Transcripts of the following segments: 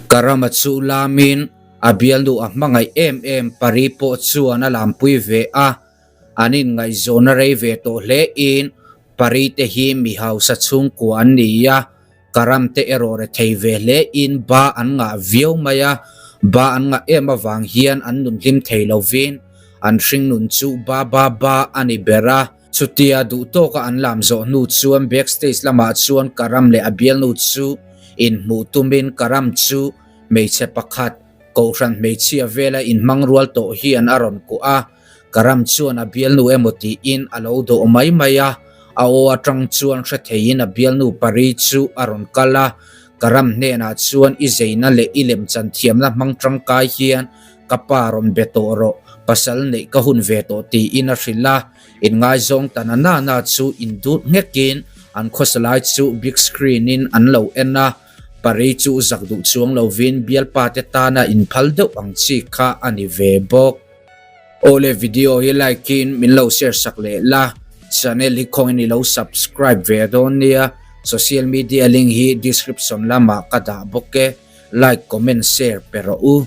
Karama chu lamin a bialnu a hmangaih em em Pari pawh chuan a lampui ve a, an inngaihzawn a rei ve tawh hle in Pari te hi mi hausa chhungkua an ni a, Karam te erawh rethei ve hle in ba an ngah viau mai a, ba an ngah em avang hian an nun hlim thei lovin an hringnun chu ba ba ba a ni ber a. Chutia duh tawka an lam zawh hnu chuan backstage lamah chuan Karam leh a bialnu chu inhmuh tumin Karam chu hmeichhe pakhat, Kohhran hmeichhia vela inhmang rual tawh hian a rawn kuah a. Karam chuan a bialnu emaw tiin a lo dawh mai mai a, a aw atang chuan hre theiin a bialnu Pari chu a rawn kal a. Karam hnenah chuan i zeina leh i lemchan thiamna hmang tangkai hian ka pa rawn be tawh rawh, pasal neih ka hun ve tawh tiin a hrilh a. Inngaizawng ta na na na chu indut nghekin an khawsa lai chu big screen in an lo en a, Pari chu zak duh chuang lovin bialpa te tana inphal deuh ang chi kha a ni ve bawk. Awle video hi like in min lo share sak leh la, channel hi khawngin i lo subscribe ve dawn nia, social media link hi description lamah ka dah bawk e, like comment share pe rawh u.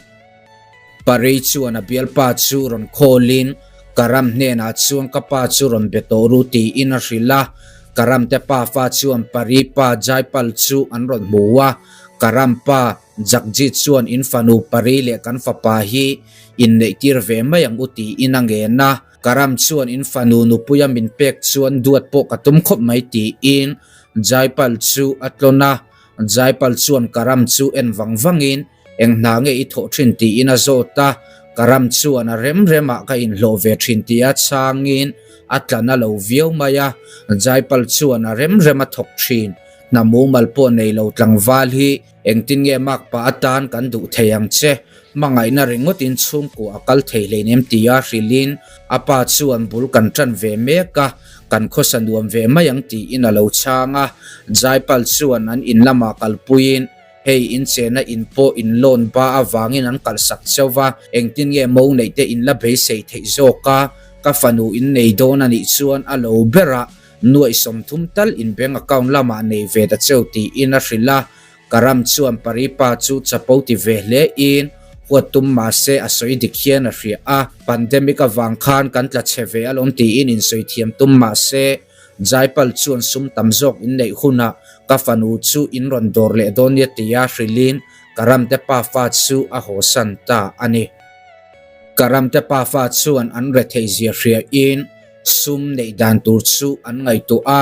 Pari chuan a bialpa chu rawn khawlin Karam hnenah chuan ka pa chu rawn be tawh ru tiin a hrilh a. Karam te pafa chuan Pari pa Jaipal chu an rawn hmu a. Karam pa Jagjit chuan in fanu Pari leh kan fapa hi inneihtir ve mai ang u tiin a ngen a. Karam chuan in fanu nupuia min pek chuan duat pawh ka tum khawp mai tiin Jaipal chu a tlawn a. Jaipal chuan Karam chu en vang vangin Eng hna nge i thawh thin tiin a zawt a, ka ram chuan a rem remah ka inhlawh ve thin tia chhangin a tla na lo viau mai a, Jaipal chuan a rem rem a thawk thin. Hna mumal pawh nei lo tlangval hi engtin nge makpa atan kan duh thei ang che, hmangaihna ringawtin chhungkua a kal thei hleinem tia hrilhin a pa chuan bul kan tan ve mek a, kan khawsa nuam ve mai ang tiin a lo chhang a, Jaipal chuan an in lamah kalpuiin Hei in chena in pawh in loan ba avangin an kalhsak cheu va, engtin nge mo neih te in la beisei theih zawk a, ka fanu in nei dawn a nih chuan a lo ber a, nuaih 30 tal in bank account lamah nei ve ta cheu tiin a hrilh a, ka ram chuan Paripa chu chapo ti ve hle in huat tum mahse a sawi dik hian a hria a, pandemic avang khan kan tla chhe ve alawm tiin insawi thiam tum mahse Jaipal chuan sum tam zawk in neih hunah ka fanu chu in rawn dawr leh dawn nia tia hrilhin Karamte pafa chu a hawsan ta a ni. Karamte pafa chuan an retheihzia hriain sum neih dan tur chu an ngaihtuah a,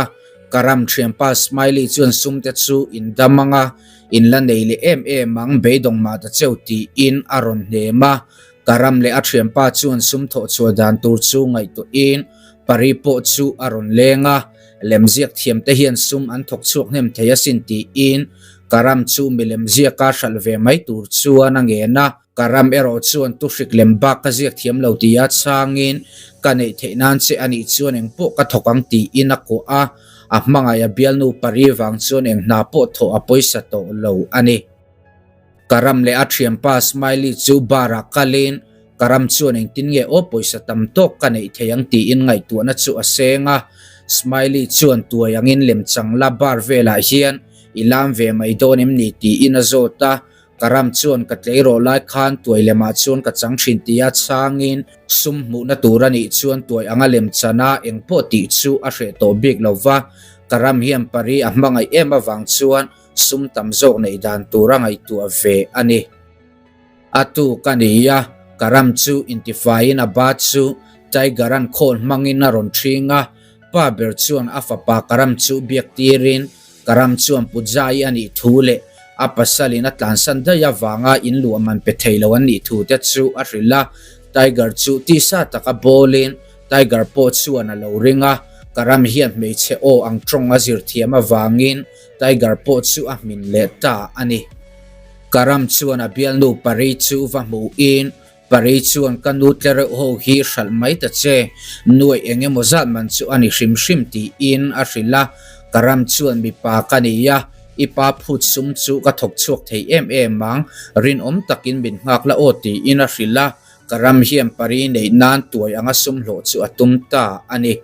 Karam thianpa Smiley chuan sumte chu in dam anga in la nei leh em em ang beidawng mah ta cheu tiin a rawn hnem a, Karam leh a thianpa chuan sum thawhchhuah dan tur chu ngaihtuahin Pari pawh chu a rawn leng a, lemziak thiamte hian sum an thawk chhuak hnem thei asin tiin Karam chu milem ziaka hralh ve mai tur chuan a ngen a. Karam erawh chuan tuhrik lem bak ka ziak thiam lo tia chhangin ka neih theih nan che a nih chuan eng pawh ka thawk ang tiin a kuah a, a hmangaih a bialnu Pari vang chuan eng hna pawh thawh a pawisa tawh lo a ni. Karam leh a thianpa Smiley chu bar ah kalin Karam chuan engtin nge aw pawisa tam tawk ka neih thei ang tiin ngaihtuahna chu a seng a. Smiley chuan tuai angin lemchang la bar velah hian i lam ve mai dawn em ni tiin a zawt a. Karam chuan ka tleiraw lai khan tuai lemah chuan ka chang thin tia chhangin sum hmuhna tur a nih chuan tuai anga lemchana engpawh tih chu a hreh tawh bik lova. Karam hian Pari a hmangaih em avang chuan sum tam zawk neih dan tur a ngaihtuah ve a ni. A tuk a ni a, Karam chu intifaiin a ba chu Tiger-a'n khawl hmangin a rawn ṭhing a, pa ber chuan a fapa Karam chu biak tirin Karam chuan Pujai a nih thu leh a pasalin a tlansan daih avanga in luah man pe thei lo an nih thu te chu a hrilh a, Tiger chu tisa taka bawlin Tiger pawh chuan a lo ring a, Karam hian hmeichhe aw ang ṭawng a zir thiam avangin Tiger pawh chu a hmin leh ta a ni. Karam chuan a bialnu Pari chu va hmuhin, Pari chuan ka nu tle reuh ho hi hralh mai ta che, nuaih eng emaw zat man chu a ni hrim hrim tiin a hrilh a. Karam chuan mipa ka ni a, i pa phut sum chu ka thawk chhuak thei em em ang, rinawm takin min nghak la aw tiin a hrilh a. Karam hian Pari neih nan tuai anga sum hlawh chu a tum ta a ni.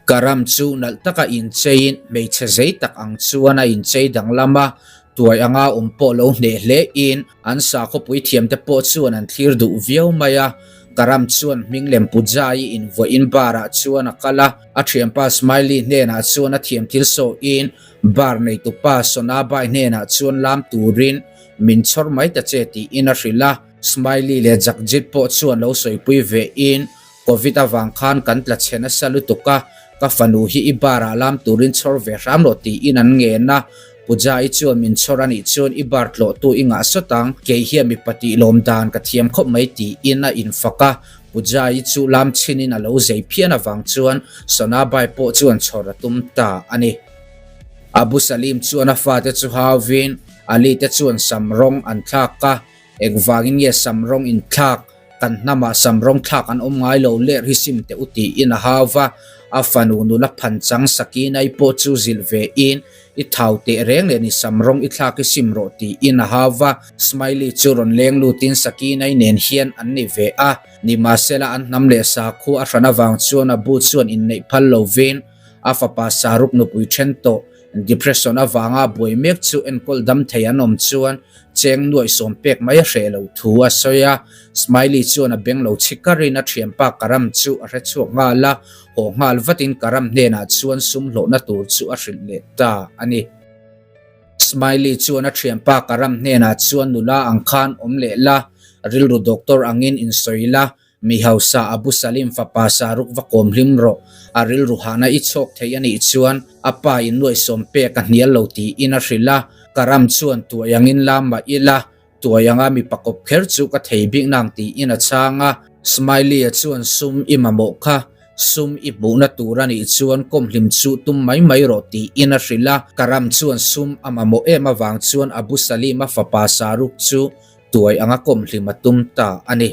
Karam chu nalh taka incheiin hmeichhe zei tak ang chuan a inchei danglam a, Tuai anga awm pawh lo hneh hle in an sakhawpui thiamte pawh chuan an thlir duh viau mai a. Karam chuan hming lem Puja-i invuahin bar ah chuan a kal a, a thianpa Smiley hnenah chuan a thiam thil sawiin bar neitupa Sonabai hnenah chuan lam turin min chhawr mai ta che tiin a hrilh a. Smiley leh Jagjit pawh chuan lo sawipui ve in Covid avang khan kan tla chhe nasa lutuk a, ka fanu hi i bar ah lam turin chhawr ve hram rawh tiin an ngen a. Puja-i chuan min chhawr a nih chuan i bar tlawhtu i ngah sawt ang, kei hian mipa tih lawm dan ka thiam khawp mai tiin a infak a. Puja-i chu lam chhinin a lo zei phian avang chuan Sonabai pawh chuan chhawr a tum ta a ni. Abu Salim chuan a fate chu hauvin Ali te chuan sam rawng an thlak a, Engvangin nge sam rawng inthlak, kan hnamah sam rawng thlak an awm ngai lo ler hi sim teh u tiin a hau va, a fanu nula phan chang Sakinai pawh chu zilh ve in, I thau teh reng leh ni sam rawng i thlak hi sim rawh tiin a hau va, Smiley chu rawn leng lutin Sakinai nen hian an ni ve a, nimahsela an hnam leh sakhua a hran avang chuan a bu chuan inneih phal lovin a fapa Saruk nupui then tawh Depression avanga buai mek chu enkawl dam thei an awm chuan cheng nuaih sawm pek mai a hreh lo thu a sawi a. Smiley chuan a beng lo chhi karin a thianpa Karam chu a hre chhuak nghal a, haw nghal vatin Karam hnenah chuan sum hlawhna tur chu a hrilh leh ta a ni. Smiley chuan a thianpa Karam hnenah chuan nula ang khan awm leh la, rilru doctor angin insawi la, Mi hausa Abu Salim fapa Saruk va kawm hlim rawh, a rilru hahna i chhawk thei a nih chuan a pa in nuaihsawm pek a hnial lo tiin a hrilh a, ka ram chuan tuai angin lam mah ila, tuai anga mipa kawp kher chu ka thei bik nang tiin a chhang a. Smiley-a chuan sum i mamawh kha, sum i hmuhna tur a nih chuan kawm hlim chu tum mai mai rawh tiin a hrilh a, ka ram chuan sum a mamawh em avang chuan Abu Salim-a fapa Saruk chu tuai anga kawm hlim a tum ta a ni.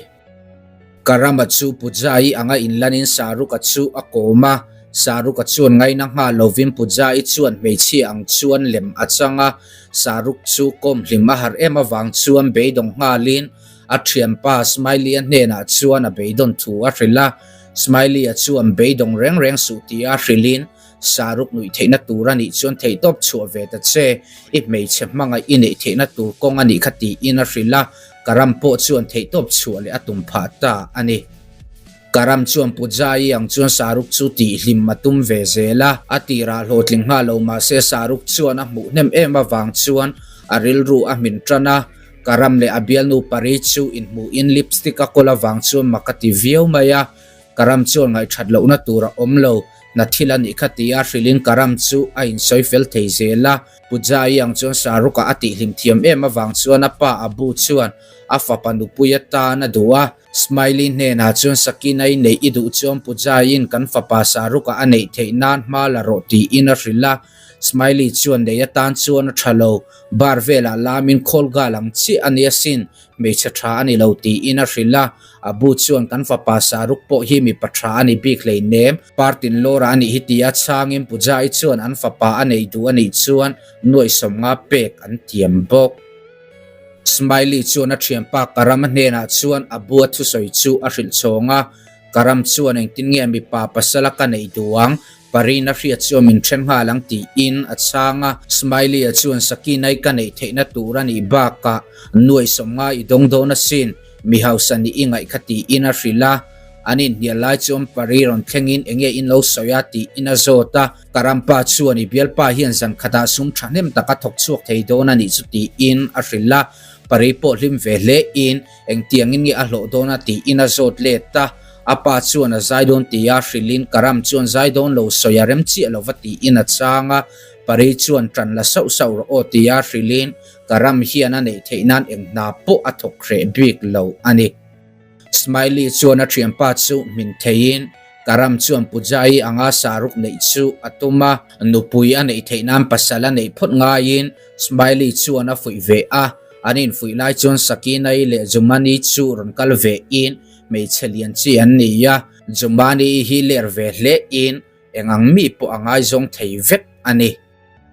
Karama chu Puja-i anga inlanin Shahrukh-a chu a kawm a, Shahrukh-a chuan ngaina nghal lovin Puja-i chuan hmeichhia ang chuan lem a chang a, Shahrukh chu kawm hlim a harh em avang chuan beidawng nghalin a thianpa Smiley-a hnenah chuan a beidawn thu a hrilh a, Smiley-a chuan beidawng reng reng suh tia hrilhin Shahrukh nuih theihna tur a nih chuan theihtawp chhuah ve ta che, i hmeichhe hmangaih i neih theihna tur kawng a nih kha tiin a hrilh a, Karam pawh chuan theihtawp chhuah leh a tum phah ta a ni. Karam chuan Pujai ang chuan Shahrukh chu tihhlim a tum ve zel a, a tirah hlawhtling nghal lo mahse Shahrukh chuan a hmuh hnem em avang chuan a rilru a hmin tan a, Karam leh a bialnu Pari chu inhmuhin lipstick a kawl avang chuan mak a ti viau mai a, Karam chuan ngaihthat lohna tur a awm lo, na thil a nih kha tia hrilhin Karam chu a insawi fel thei zel a. Pujai ang chuan Shahrukh-a a tihhlim thiam em avang chuan a pa Abu chuan a fapa nupui atan a duh a. Smiley hnenah chuan Sakina-i neih i duh chuan Pujai-in kan fapa Shahrukh-a a neih theih nan hma la rawh tiin a hrilh a. Smiley chuan nei atan chuan a tha lo, bar velah lamin khawl gal ang chiah a nia sin, Hmeichhe tha a ni lo tiin a hrilh a, Abu chuan kan fapa Shahrukh pawh hi mipa tha a ni bik hleinem, Partin Lora a nih hi tia chhangin Pujai chuan an fapa a neih duh a nih chuan nuaihsawmnga pek an tiam bawk. Smiley chuan a thianpa Karam-a hnenah chuan Abu-a thusawi chu a hrilh chhawng a, Karam chuan engtin nge mipa pasala ka neih duh ang? Parina hriat chu min then nghal ang tiin a chhang a. Smiley-a chuan Sakinai ka neih theihna tur a nih bakah nuaihsawm nga i dawng dawn asin, mi hausa nih i ngaih kha tiin a hrilh a. An inhnial lai chuan Pari rawn thlengin enge in lo sawi a tiin a zawt a. Karampa chuan i bialpa hian zan khatah sum thahnem taka thawk chhuak thei dawn a nih chu tiin a hrilh a. Pari pawh hlim ve hle in Engtiangin nge a hlawh dawn a tiin a zawt let a, a pa chuan a zai dawn tia hrilhin Karam chuan zai dawn lo sawi a rem chiah lo va tiin a chang a, Pari chuan tan la sauh sauh rawh aw tia hrilhin Karam hian a neih theih nan eng hna pawh a thawk hreh bik lo a ni. Smiley chuan a thianpa chu hmin theiin Karam chuan Pujai anga saruk neih chu a tum a, nupui a neih theih nan pasal a neih phawt ngaiin Smiley chuan a fuih ve a, an infuih lai chuan Sakinai leh Jumani chu rawn kal ve in hmeichhe lian chi an ni a, Jumani hi ler ve hle in eng ang mi pawh a ngaizawng thei vek a ni.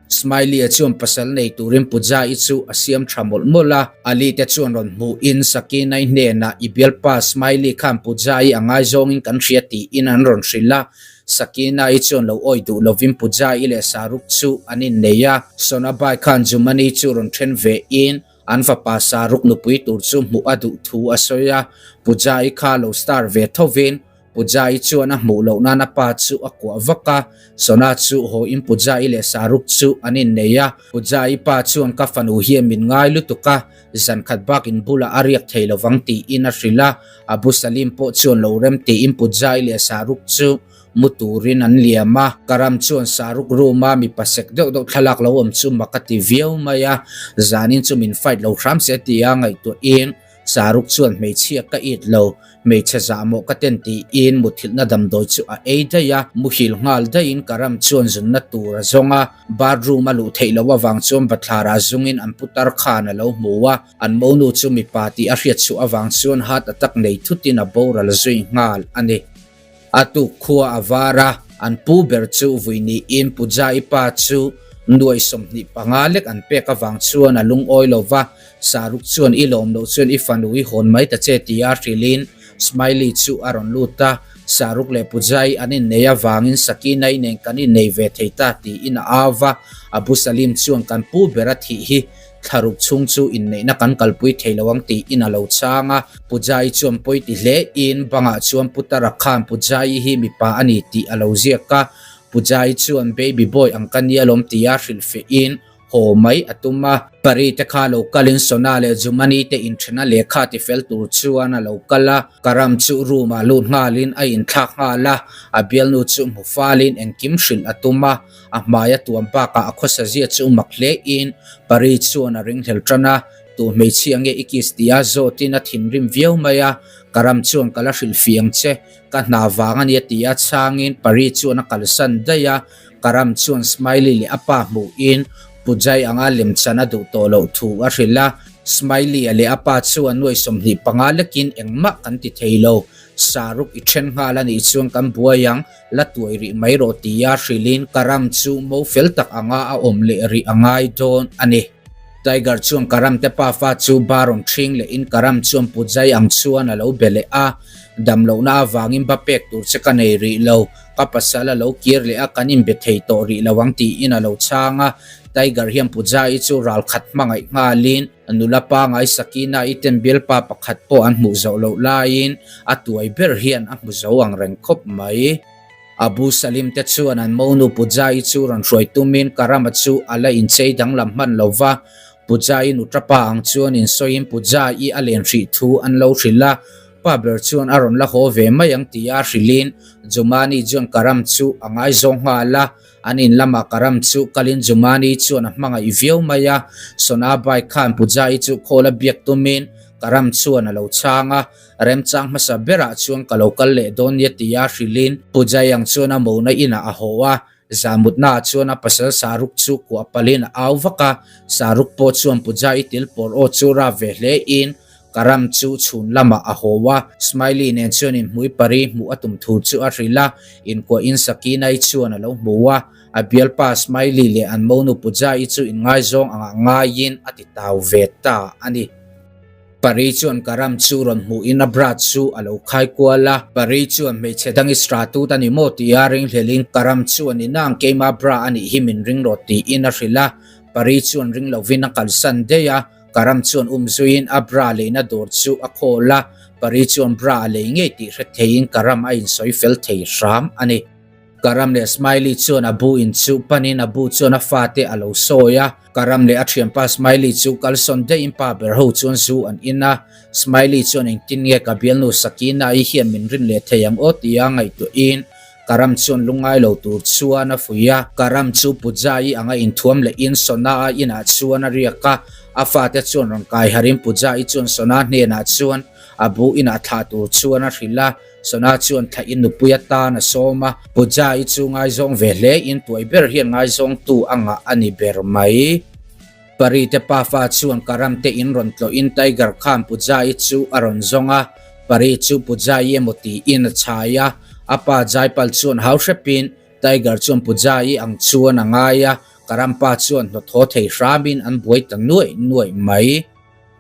Smiley-a chuan pasal nei turin Puja-i chu a siam tha mawlh mawlh a, Ali te chuan rawn hmuhin Sakinai hnenah i bialpa Smiley khan Puja-i a ngaizawngin kan hria tiin an rawn hrilh a. Sakina-i chuan lo awih duh lovin Puja-i leh Saruk chu an innei a. Sonabai khan Jumani chu rawn then ve in an fapa Saruk nupui tur chu hmuh a duh thu a sawi a. Puja-i kha lo star ve thovin Puja-i chuan a hmuh loh nan a pa chu a kuah vak a. Sona chu haw in Puja-i leh Saruk chu an innei a. Puja-i pa chuan ka fanu hian min ngai lutuk a, zan khat bak in bulah a riak thei lovang tiin a hrilh a. Abu Salim pawh chuan lo rem tiin Puja-i leh Saruk chu mu turin an liam a. Karam chuan Saruk room a mipa sek deuh deuh thlalak lo awm chu mak a ti viau mai a, zanin chu min fight lo hram se tia ngaihtuahin Saruk chuan hmeichhia ka it lo, hmeichhe zahmawh ka ten tiin muthilhna damdawi chu a ei daih a, muhil nghal daihin Karam chuan zunna tur a zawng a, bathroom a luh theih loh avang chuan bathlarah zungin an putar khan a lo hmu a, an monu chu mipa tih a hriat chhuah avang chuan heart attack nei thutin a boral zui nghal a ni. A tuk khua a var a, an pu ber chu vui niin Puja-i pa chu nuai 25 lek an pek avang chuan a lungawi lo va, Saruk chuan i lawm loh chuan i fanu i hawn mai ta che tia hrilhin Smiley chu a rawn lut a, Saruk leh Puja-i an innei avangin Sakina-i nen kan innei ve thei ta tiin a au va, Abu Salim chuan kan pu ber a thih hi Thlaruk chhung chu inneihna kan kalpui thei lo ang tiin a lo chhang a. Pujai chuan pawi ti hle in bangah chuan Putara khan Pujai hi mipa a ni tih a lo ziak a. Pujai chuan baby boy ang ka nia lawm tia hrilhfeh in haw mai a tum a. Pari te kha lo kalin Sona leh Jumani te inthena lehkha ti fel tur chuan a lo kal a. Karam chu room ah lut nghalin a inthlak nghal a, a bialnu chu hmu falin engkim hrilh a tum a. A hmai a tuam bakah a khawsa zia chu mak hle in Pari chuan a ringhlel tan a, Tu hmeichhia nge i kiss tia zawtin a thinrim viau mai a, ka ram chuan ka la hrilh fih ang che, ka hna vang a nia tia chhangin Pari chuan a kalsan daih a, ka ram chuan Smiley leh a pa hmuhin Pujai anga lemchan a duh tawh loh thu a hrilh a, Smiley-a leh a pa chuan nuai 25 lekin engmah kan ti thei lo, Saruk i then nghal a nih chuan kan buai ang, La tuai rih mai rawh tia hrilhin Karam chu mo fel tak anga a awm leh rih a ngai dawn a ni. Tiger chuan Karam te pafa chu bar rawn ṭhing lehin Karam chuan Pujai ang chuan a lo be leh a, Damlohna avangin ba pek tur che ka nei rih lo, ka pasal a lo kir leh a kan inbe thei tawh rih lo ang tiin a lo chhang a. Tiger hian Pujai chu ralkhat hmangaih nghalin, Nula pangai Sakina i ten bialpa pakhat pawh an hmuh zoh loh laiin a tuai ber hian a hmu zo ang reng khawp mai. Abu Salim te chuan an monu Puja-i chu rawn hruai tumin Karama chu a la inchei danglam hman lo va, Puja-i nuṭapa ang chuan insawiin Puja-i a len hrih thu an lo hrilh a, pa ber chuan a rawn la haw ve mai ang tia hrilhin Jumani chuan Karam chu a ngaizawng nghal a. An in lamah Karam chu kalin Jumani chuan a hmangaih viau mai a, Sona bike khan Puja-i chu khawl a biak tumin Karam chuan a lo chhang a, remchang hmasa berah chuan ka lo kal leh dawn nia tia hrilhin Puja-i ang chuan a mona inah a haw a, Zamutnaah chuan a pasal Saruk chu kuah palhin a au vak a, Saruk pawh chuan Puja-i til pawr aw chu rap ve hle in Karam chu chhun lamah a haw a, Smiley nen chuan inhmui pari hmuh a tum thu chu a hrilh a, inkuahin Sakinai chuan a lo hmu a, a bialpa Smiley leh an monu Puja-i chu inngaizawng angah ngaiin a ti tau ve ta a ni. Pari chuan Karam chu rawn hmuhin a bra chu a lo khai kual a, Pari chuan hmeichhe dang i sra tut a ni maw tia ringhlelin Karam chuan inang keima bra a nih hi min ring rawh tiin a hrilh a, Pari chuan ring lovin a kalsan daih a, Karam chuan um zuiin a bra leina dawr chu a khawl a, Pari chuan bra a lei ngei tih hre theiin Karam a insawi fel thei hram a ni. Karam leh Smiley chuan a bu in chu panin a bu chuan a fate a lo sawi a, Karam leh a thianpa Smiley chu kalsawn daihin pa ber ho chuan zu an in a, Smiley chuan engtin nge ka bialnu Sakina-i hian min rin leh thei ang aw tia ngaihtuahin Karam chuan lungngai lo tur chuan a fuih a. Karam chu Puja-i anga inthuam lehin Sona-a inah chuan a riak a. A fate chuan rawn kai harin Puja-i chuan Sona hnenah chuan a bu inah thlah tur chuan a hrilh a. Sona chuan thlahin nupui atan a sawm a. Puja-i chu ngaizawng ve hlein tuai ber hian ngaizawngtu a ngah a ni ber mai. Pari te pafa chuan Karam te in rawn tlawhin Tiger khan Pujai chu a rawn zawng a, Pari chu Pujai emaw tiin a chhai a, a pa Jaipal chuan hau hrepin Tiger chuan Pujai ang chuan a ngai a, Karam pa chuan hnawthaw thei hramin an buai ta nuaih nuaih mai.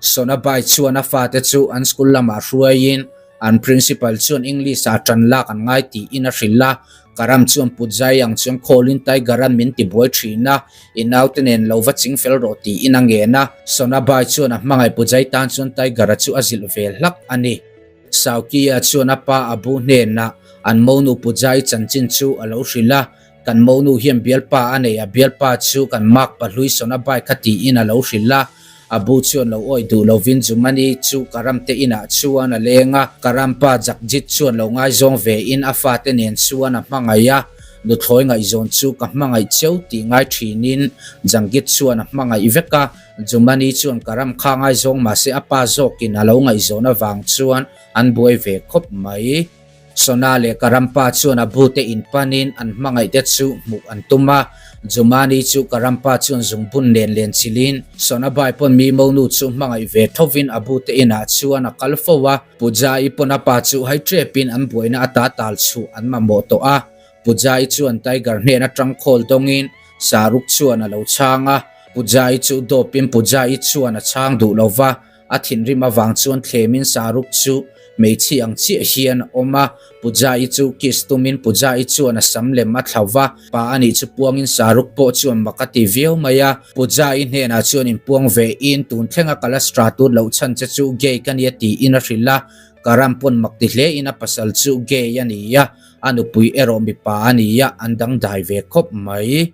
Sonabai chuan a fate chu an school lamah hruaiin an principal chuan English ah tan lak an ngai tiin a hrilh a, Karam chuan Pujai ang chuan call-in Tiger-a'n min tibuai thin a, i naute nen lo va ching fel rawh tiin a ngen a. Sonabai chuan a hmangaih Pujai tan chuan Tiger-a chu a zilh ve hlak a ni. Saukia chuan a pa Abu hnenah an monu Pujai chanchin chu a lo hrilh a, Kan monu hian bialpa a nei a, bialpa chu kan mak pahlui Sonabai kha tiin a lo hrilh a. Abu chuan lo awih duh lovin Jumani chu Karam te inah chuan a leng a, Karam pa Jagjit chuan lo ngaizawng vein a fate nen chuan a hmangaih a, nuthlawi ngaihzawn chu ka hmangaih cheu tih ngai thinin Jangit chuan a hmangaih vek a, Jumani chuan Karam kha ngaizawng mahse a pa zawkin a lo ngaihzawn avang chuan an buai ve khawp mai. Sona leh Karampa chuan a bute inpanin an hmangaihte chu hmuh an tum a, Jumani chu Karampa chuan zungbun nen len chilhin Sona bai pawn mi monu chu hmangaih ve thovin a bute inah chuan a kal fo a, Puja-i pawn a pa chu hai tepin an buaina ata tal chhuh an mamawh tawh a, Puja-i chuan Tiger hnen atang call dawngin Saruk chuan a lo chhang a, Puja-i chu dawpin Puja-i chuan a chhang duh lova, A thinrim avang chuan thlemin Saruk chu hmeichhi ang chiah hian a awm a, Puja-i chu kiss tumin Puja-i chuan a sam lem a thlau va, pa a nih chu puangin Saruk pawh chuan mak a ti viau mai a, Puja-i hnenah chuan inpuang ve in tun thlenga ka la stra tut loh chhan che chu gay ka nia tiin a hrilh a, Karam pawn mak ti hle in a pasal chu gay a ni a, a nupui erawh mipa a ni a, an dangdai ve khawp mai.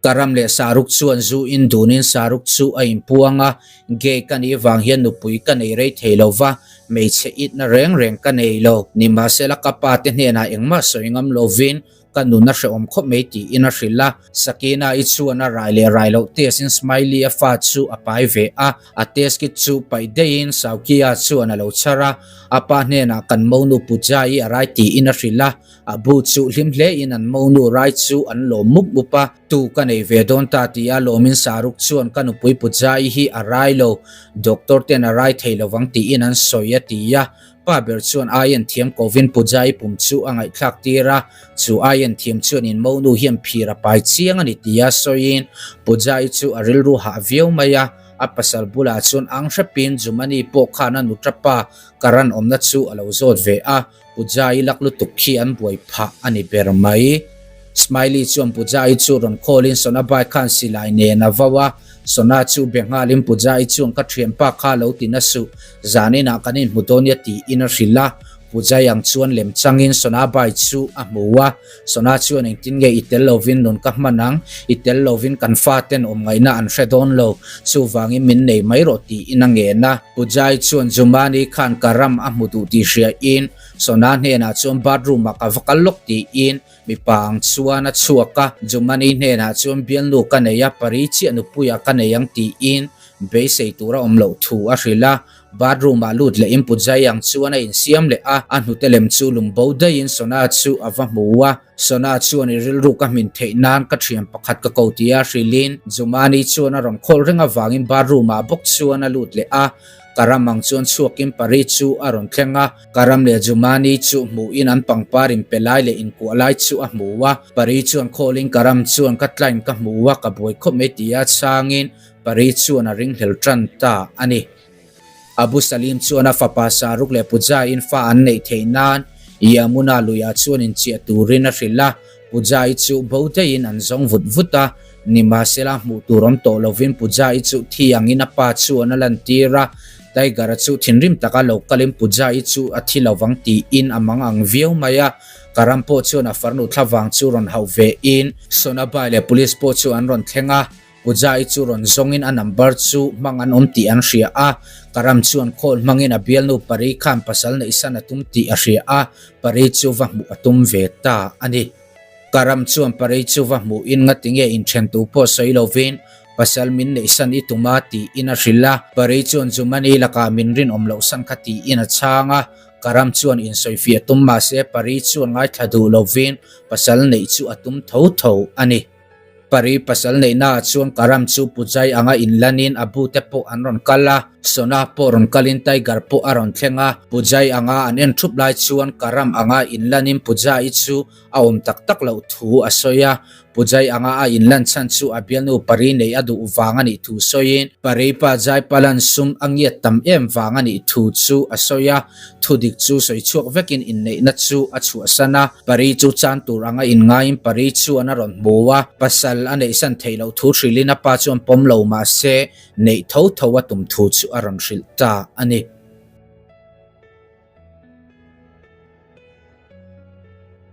Karam leh Saruk chuan zu in dunin Saruk chu a inpuang a, Gay ka nih vang hian nupui ka nei rei thei lo va, hmeichhe itna reng reng ka nei lo. Nimahsela ka pa te hnenah engmah sawi ngam lovin ka nun a hrehawm khawp mai tiin a hrilh a. Sakina-i chuan a rai leh rai loh test in Smiley-a fa chu a pai ve a, a test kit chu paih daihin Saukia chuan a lo chhar a, a pa hnenah kan monu Puja-i a rai tiin a hrilh a. A bu chu hlim hle in an monu rai chu an lawm mup mup a, tu ka nei ve dawn ta ti a lawmin Saruk chuan ka nupui Pujai hi a rai lo, doctor ten a rai thei lovang tiin an sawi a ti a, pa ber chuan Ayan thiam kovin Pujai pum chu a ngaihthlak tir a, chu Ayan thiam chuan in monu hian phir a pai chiang a ni ti a sawiin Pujai chu a rilru hah viau mai a, a pasal bulah chuan ang hrepin Jumani pawh khan a nutra pa Karan awmna chu a lo zawt ve a. Pujai lak lutuk khi an buai phah a ni ber mai. Smiley chuan Pujai chu rawn call in Sonabai khan silai nen a vau a, Sona chu be nghal in Pujai chuan ka thianpa kha lo ti na suh, zan inah kan inhmu dawn nia tiin a hrilh a. Pujai ang chuan lem changin Sonabai chu a hmu a, Sona chuan engtin nge i tel lovin nun ka hman ang, i tel lovin kan faten awm ngaihna an hre dawn lo, chuvangin min nei mai rawh tiin a ngen a. Pujai chuan Jumani khan ka ram a hmu duh tih hria in Sona hnenah chuan bathroom ah ka va kal lawk tiin mipa ang chuan a chhuak a, Jumani hnenah chuan bialnu ka nei a, pari chiah nupuiah ka nei ang tiin beisei tur a awm loh thu a hrilh a, bathroom ah lut leh in Pujai ang chuan a insiam leh a, a hnute lem chu lum bo daih in Sona chu a va hmu a. Sona chuan i rilru ka hmin theih nan ka thian pakhat ka ko tia hrilhin Jumani chuan a rawn khawl reng avangin bathroom ah bawk chuan a lut leh a, Karam ang chuan chhuakin Pari chu a rawn thleng a, Karam leh Jumani chu hmuhin an pangpar inpe lai leh inkuah lai chu a hmu a, Pari chuan khawlin Karam chuan ka tlain ka hmu a ka buai khawp mai tia chhangin Pari chuan a ringhlel tan ta a ni. Abu Salim chuan a fapa Shahrukh leh Pooja-in fa an neih theih nan Yamuna luiah chuan inchiah turin a hrilh a, Pooja-i chu bo daihin an zawng vut vut a, nimahsela hmuh tur awm tawh lovin Pooja-i chu thi angin a pa chuan a lantir a, Tiger-a chu thinrim taka lo kalin Pooja-i chu a thi lovang tiin a mang ang viau mai a, Karam pawh chuan a farnu thlavang chu rawn hauh vein Sonabai leh Police pawh chu an rawn thleng a. Pujai chu rawn zawngin a number chu hmang an awm tih an hria a, Karam chuan call hmangin a bialnu Pari khan pasal neihsan a tum tih a hria a, Pari chu va hmuh a tum ve ta a ni. Karam chuan Pari chu va hmuhin ngatinge inthen tu pawh sawi lovin pasal min neihsan i tum a tiin a hrilh a, Pari chuan Jumani lakah min rinawm lohsan kha tiin a chhang a, Karam chuan insawifiah tum mahse Pari chuan ngaithla duh lovin pasal neih chu a tum tho tho a ni. Pari pasal neihnaah chuan Karam chu Pujai anga inlanin a bute pawh an rawn kal a, Sona pawh rawn kalin Tiger pawh a rawn thleng a, Pujai anga an en thup lai chuan Karam anga inlanin Pujai chu a awm tak tak loh thu a sawi a, Pujai anga a inlan chhan chu a bialnu Pari nei a duh vang a nih thu sawiin, Pari pa Jaipalan sum a ngiat tam em vang a nih thu chu a sawi a, thudik chu sawi chhuak vekin inneihna chu a chhuahsan a, Pari chu chan tur anga inngaiin Pari chuan a rawn hmu a, pasal a neihsan theih loh thu hrilhin a pa chuan pawm lo mahse neih tho tho a tum thu chu a rawn hrilh ta a ni.